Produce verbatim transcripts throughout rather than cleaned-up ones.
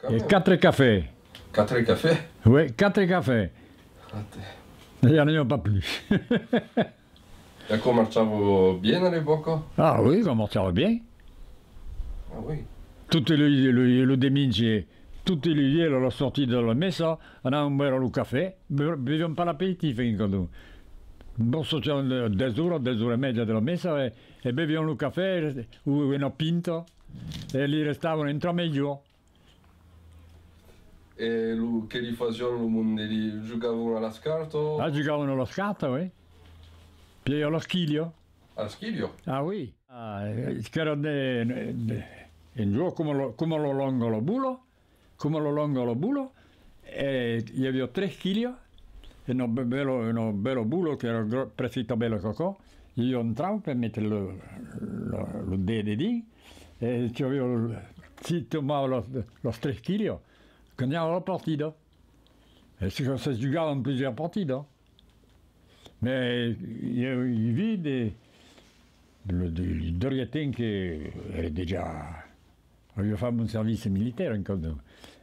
E quatre cafè. Quatre cafè? Oui, quatre cafè. Ate. E ja n'i a pas plus. E aquò marchava bien a l'epòca? Ah oui, aquò marchava bien. Ah oui. Tot lo, lo, lo dimenche, tot lo dies, a la sortida de la messa, anàvem beure lo cafè, be-, beviam pas l'aperitif, encara. Bon, sortiam de dètz oras, dètz oras e mèja de la messa, e, e beviam lo cafè, o una pinta, e li restavan un tro-miègjorn. E lo, que li fasián lo monde? Li jogavan a las cartas? Ah, jogavan a las cartas, oui. Pièi a las quilhas. A las quilhas? Ah oui. Ah, eh, qu'èra de, de, un jòc coma lo, coma lo long a la bola, coma lo long a la bola, e i aviá tres quilhas, e una be-, bèla, una bèla bola qu'èra gro-, prèsque tan bèla qu'aquò, i aviá un trauc per metre lo, lo, lo det dedins, e tu aviá, si tombava las, las tres quilhas, ganhava la partida. E se, se jogava en plusieurs partidas. Mès i, i vide, lo, lo darrièr temps que èra dejà, aviá fach mon servici militaire encara.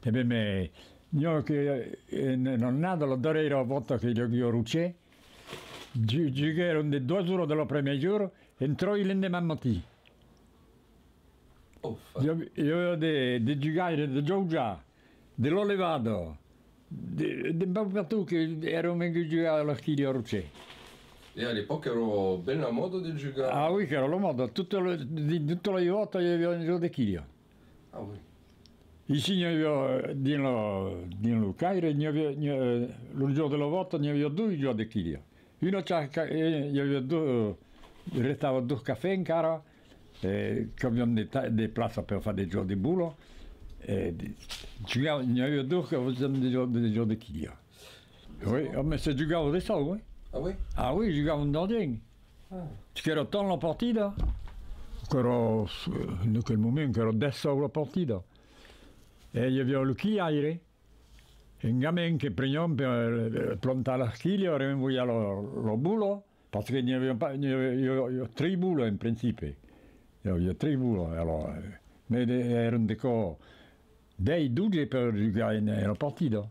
E ben, mès, n'i a que, eh, en, en annada, la darrièra vòta que i aviá Rocher, ju-, joguèron de doas oras de l'après-miègjorn, entrau l'endeman matin. Ofa. I avi-, i aviá de, de jogaires, de Jaujà, de la Levada, de, de un pauc pertot que èran venguts jogar a las quilhas a Rocher. E a l'epòca èra ben la mòda de jogar? Ah oui, qu'èra la mòda. Tota la, dins tota la vòta i aviá un jòc de quilhas. Ah oui. Ici n'i aviá, dins la, dins lo Caire, n'i aviá, n'i a-, lo jorn de la vòta n'i aviá dos jòcs de quilhas. Una chaca, eh, i aviá do-, restava dos cafè encara, eh, qu'aviam de ta-, de plaça per far de jòcs de bola, eh, de, jogava, n'i aviá dos que fasiam de jòcs, de jòcs de quilhas. Oui, òme, se jogava de sòus, eh. Ah oui? Ah oui, jogavan d'argent. Ah. Qu'èra tant la partida, qu'èra, eh, en aquel moment, qu'èra dètz sòus la partida. E i aviá lo quilhaire. Un gamin que preniam per, eh, plantar las quilhas, envoiar la, la bola, parce que n'i aviá pas, n'i aviá, i aviá, i aviá tres bolas en principi. I aviá tres bolas, alors, eh, mès de, èran de còps dètz, dotze per jogar en, en la partida.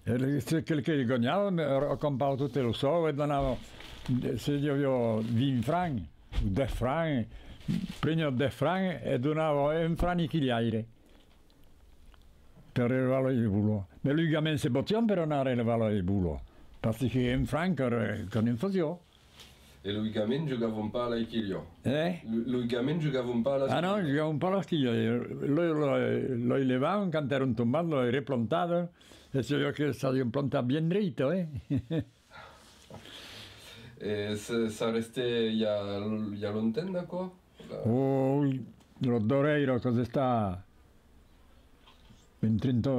E le, se quel que ganhava, me, acampava totes los sòus e donava, se i aviá vint francs, o dètz francs, preniá dètz francs e donava un franc al quilhaire. Per relevar las bolas. Mès los gamins se batián per anar relevar las bolas, parce que un franc que, que ne'n fasiá. E los gamins jogavan pas a las quilhas? Eh? Lo-, los gamins jogavan pas a las quilhas? Ah non, jogavan pas a las quilhas. Los, los, los levavan quand èran tombats, los replantavan, e se veiá que s'avián plantat bien dreit, eh? E se, s'arrestèt i a, i a longtemps d'aquò? Oh, la darrièra, qu'es estat en trenta,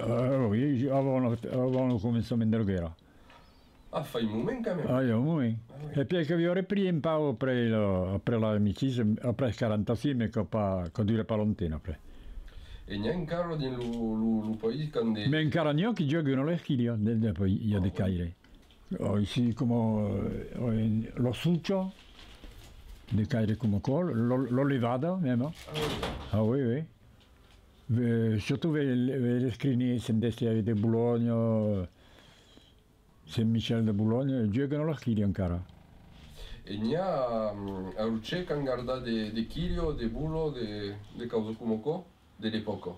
ah oui, avant, avant lo començament de la guèrra. Ah, fa un moment quand même. Ah, i a un moment. Ah oui. E pièi qu'aviá repris un pauc après la, après l'armistici, après quaranta-six, mès qu'a pas, qu'a durat pas longtemps après. E n'i a encara dins lo, lo, lo país quand de... Mès encara n'i a qui jògan a las quilhas, de, de, i a de caires. Oh, ici, coma, eh, la Socha, de caires coma aquò, la, la Levada, mèma. Ah oui, oui. Eh, surtot vers, vers Lescrinier, Sent-Estève de Bolonha, Sent Michèl de Bolonha, jògan a las quilhas encara. E n'i a, mm, a Rocher qu'an gardat de, de quilhas, de bolas, de, de causas coma aquò? De l'epòca?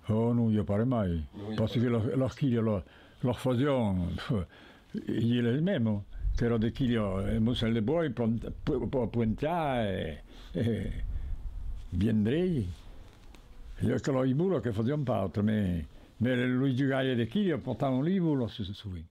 Oh, non i a pas res mai. Non i a pas res. Parce que las, las quilhas, las, las fasián, pff, i a las mèmas, qu'èra de quilhas, un mossèl de bòsc, plant-, pu-, pu-, puentar e, e bien dreit. I a que las bolas que fasián pas, autrament, mès los jogaires de quilhas portavan las bolas, so-, sovent.